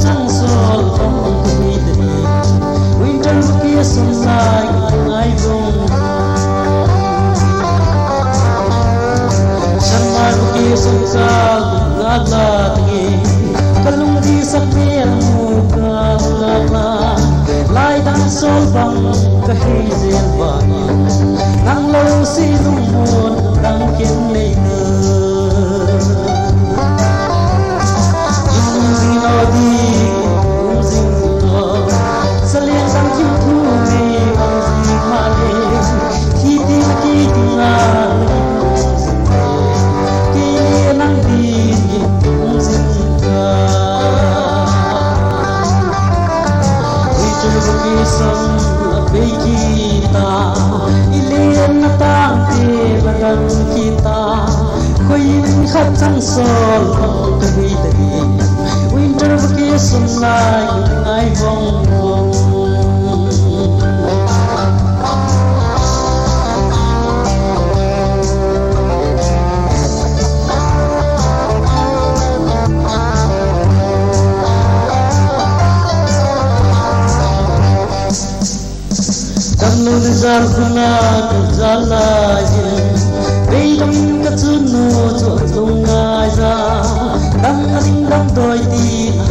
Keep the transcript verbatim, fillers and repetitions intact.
chang sawl bang ka hi ta hi. Winter vacation lai ka ngai vong. Summer vacation kâl ngâk la ding e, ka lungdisak mêl mu kâl ngâk la. Lai dang sawl bang ka hi zel vang in, nang lo si lungmuan dang ken nei ta. Lungzing lo ding, lungzing lo. Salian dang kim thu mi lungzing ma le, thi ti na ki ti na, kei le nang dingin hung zing ka. Winter vacation la bei kit a, i lianna tangte la dang kit a, khoi in khat chang sawl bang ka hi ta hi. Winter vacation lai ka ngai vong vong. Damlo ni zan khun a ka zan lai in, beidong ka chunnu chu lungngai za. Dam a ding dam doi ti a